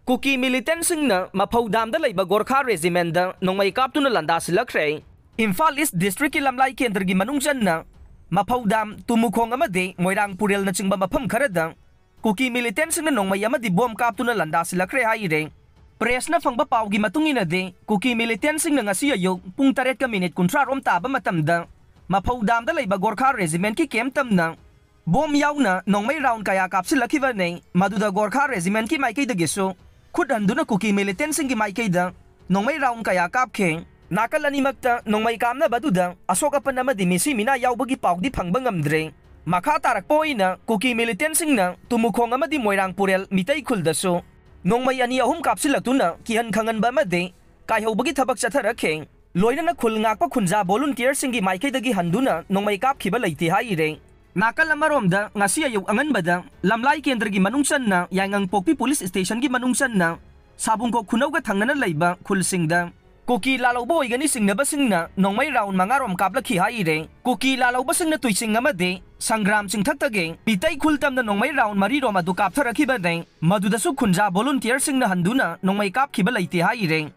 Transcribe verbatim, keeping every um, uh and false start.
ꯀꯨꯀꯤ ꯃꯤꯂꯤꯇꯦꯟꯁꯤꯡꯅ ꯃꯐꯧ ꯗꯥꯝꯗ ꯂꯩꯕ ꯒꯣꯔꯈꯥ ꯔꯦꯖꯤꯃꯦꯟꯗ ꯅꯣꯡꯃꯩ ꯀꯥꯞꯇꯨꯅ ꯂꯥꯟꯗꯥꯁꯤꯜꯂꯛꯈ꯭ꯔꯦ꯫ ꯏꯝꯐꯥꯜ ꯏꯁ ꯗꯤꯁꯇ꯭ꯔꯤꯛꯀꯤ ꯂꯝꯂꯥꯏ ꯀꯦꯟꯗ꯭ꯔꯒꯤ ꯃꯅꯨꯡ ꯆꯟꯅ ꯃꯐꯧ ꯗꯥꯝ, ꯇꯨꯃꯨꯈꯣꯡ ꯑꯃꯗꯤ ꯃꯣꯏꯔꯥꯡ ꯄꯨꯔꯦꯜꯅꯆꯤꯡꯕ ꯃꯐꯝ ꯈꯔꯗ ꯀꯨꯀꯤ ꯃꯤꯂꯤꯇꯦꯟꯁꯤꯡꯅ ꯅꯣꯡꯃꯩ ꯑꯃꯗꯤ ꯕꯣꯝ ꯀꯥꯞꯇꯨꯅ ꯂꯥꯟꯗꯥꯁꯤꯜꯂꯛꯈ꯭ꯔꯦ ꯍꯥꯏꯔꯦ꯫ ꯄ꯭ꯔꯦꯁꯅ ꯐꯪꯕ ꯄꯥꯎꯒꯤ ꯃꯇꯨꯡ ꯏꯟꯅꯗꯤ, ꯀꯨꯀꯤ ꯃꯤꯂꯤꯇꯦꯟꯁꯤꯡꯅ ꯉꯁꯤ ꯑꯌꯨꯛ ꯄꯨꯡ ꯇꯔꯦꯠꯀ ꯃꯤꯅꯤꯠ ꯀꯨꯟꯊ꯭ꯔꯥ ꯔꯣꯝ ꯇꯥꯕ ꯃꯇꯝꯗ ꯃꯐꯧ ꯗꯥꯝꯗ ꯂꯩꯕ ꯒꯣꯔꯈꯥ ꯔꯦꯖꯤꯃꯦꯟꯠꯀꯤ ꯀꯦꯝꯞ ꯇꯝꯅ ꯕꯣꯝ ꯌꯥꯎꯅ ꯅꯣꯡꯃꯩ ꯔꯥꯎꯟ ꯀꯌꯥ ꯀꯥꯞꯁꯤꯜꯂꯛꯈꯤꯕꯅꯤ꯫ ꯃꯗꯨꯗ ꯒꯣꯔꯈꯥ ꯔꯦꯖꯤꯃꯦꯟꯠꯀꯤ ꯃꯥꯏꯀꯩꯗꯒꯤꯁꯨ ꯈꯨꯠ ꯍꯟꯗꯨꯅ ꯀꯨꯀꯤ ꯃꯤꯂꯤꯇꯦꯟꯁꯤꯡꯒꯤ ꯃꯥꯏꯀꯩꯗ ꯅꯣꯡꯃꯩ ꯔꯥꯎꯟ ꯀꯌꯥ ꯀꯥꯞꯈꯤ꯫ ꯅꯥꯀꯜ ꯑꯅꯤꯃꯛꯇ ꯅꯣꯡꯃꯩ ꯀꯥꯞꯅꯕꯗꯨꯗ ꯑꯁꯣꯛ ꯑꯄꯟ ꯑꯃꯗꯤ ꯃꯤꯁꯤ ꯃꯤꯅꯥ ꯌꯥꯎꯕꯒꯤ ꯄꯥꯎꯗꯤ ꯐꯪꯕ ꯉꯝꯗ꯭ꯔꯦ꯫ ꯃꯈꯥ ꯇꯥꯔꯛꯄ ꯑꯣꯏꯅ ꯀꯨꯀꯤ ꯃꯤꯂꯤꯇꯦꯟꯁꯤꯡꯅ ꯇꯨꯃꯨꯈꯣꯡ ꯑꯃꯗꯤ ꯃꯣꯏꯔꯥꯡ ꯄꯨꯔꯦꯜ ꯃꯤꯇꯩ ꯈꯨꯜꯗꯁꯨ ꯅꯣꯡꯃꯩ ꯑꯅꯤ ꯑꯍꯨꯝ ꯀꯥꯞꯁꯤꯜꯂꯛꯇꯨꯅ ꯀꯤꯍꯟ ꯈꯪꯍꯟꯕ ꯑꯃꯗꯤ ꯀꯥꯏꯍꯧꯕꯒꯤ ꯊꯕꯛ ꯆꯠꯊꯔꯛꯈꯤ꯫ ꯂꯣꯏꯅꯅ ꯈꯨꯜ ꯉꯥꯛꯄ ꯈꯨꯟꯖꯥ ꯚꯣꯂꯨꯟꯇꯤꯌꯔꯁꯤꯡꯒꯤ ꯃꯥꯏꯀꯩꯗꯒꯤ ꯍꯟꯗꯨꯅ ꯅꯣꯡꯃꯩ ꯀꯥꯞꯈꯤꯕ ꯂꯩꯇꯦ ꯍꯥꯏꯔꯦ꯫ ꯅꯥꯀꯜ ꯑꯃꯔꯣꯝꯗ, ꯉꯁꯤ ꯑꯌꯨꯛ ꯑꯉꯟꯕꯗ ꯂꯝꯂꯥꯏ ꯀꯦꯟꯗ꯭ꯔꯒꯤ ꯃꯅꯨꯡ ꯆꯟꯅ ꯌꯥꯏꯉꯪꯄꯣꯛꯄꯤ ꯄꯨꯂꯤꯁ ꯁ꯭ꯇꯦꯁꯟꯒꯤ ꯃꯅꯨꯡ ꯆꯟꯅ ꯁꯥꯕꯨꯡꯈꯣꯛ ꯈꯨꯅꯧꯒ ꯊꯪꯅꯅ ꯂꯩꯕ ꯈꯨꯜꯁꯤꯡꯗ ꯀꯨꯀꯤ ꯂꯥꯜꯍꯧꯕ ꯑꯣꯏꯒꯅꯤ ꯆꯤꯡꯅꯕꯁꯤꯡꯅ ꯅꯣꯡꯃꯩ ꯔꯥꯎꯟ ꯃꯉꯥꯔꯣꯝ ꯀꯥꯞꯂꯛꯈꯤ ꯍꯥꯏꯔꯦ꯫ ꯀꯨꯀꯤ ꯂꯥꯜꯍꯧꯕꯁꯤꯡꯅ ꯇꯨꯏꯆꯤꯡ ꯑꯃꯗꯤ ꯁꯪꯒ꯭ꯔꯥꯝ ꯆꯤꯡꯊꯛꯇꯒꯤ ꯃꯤꯇꯩ ꯈꯨꯜ ꯇꯝꯅ ꯅꯣꯡꯃꯩ ꯔꯥꯎꯟ ꯃꯔꯤꯔꯣꯝ ꯑꯗꯨ ꯀꯥꯞꯊꯔꯛꯈꯤꯕꯅꯤ꯫ ꯃꯗꯨꯗꯁꯨ ꯈꯨꯟꯖꯥ ꯚꯣꯂꯨꯟꯇꯤꯌꯔꯁꯤꯡꯅ ꯍꯟꯗꯨꯅ ꯅꯣꯡꯃꯩ ꯀꯥꯞꯈꯤꯕ ꯂꯩꯇꯦ ꯍꯥꯏꯔꯦ꯫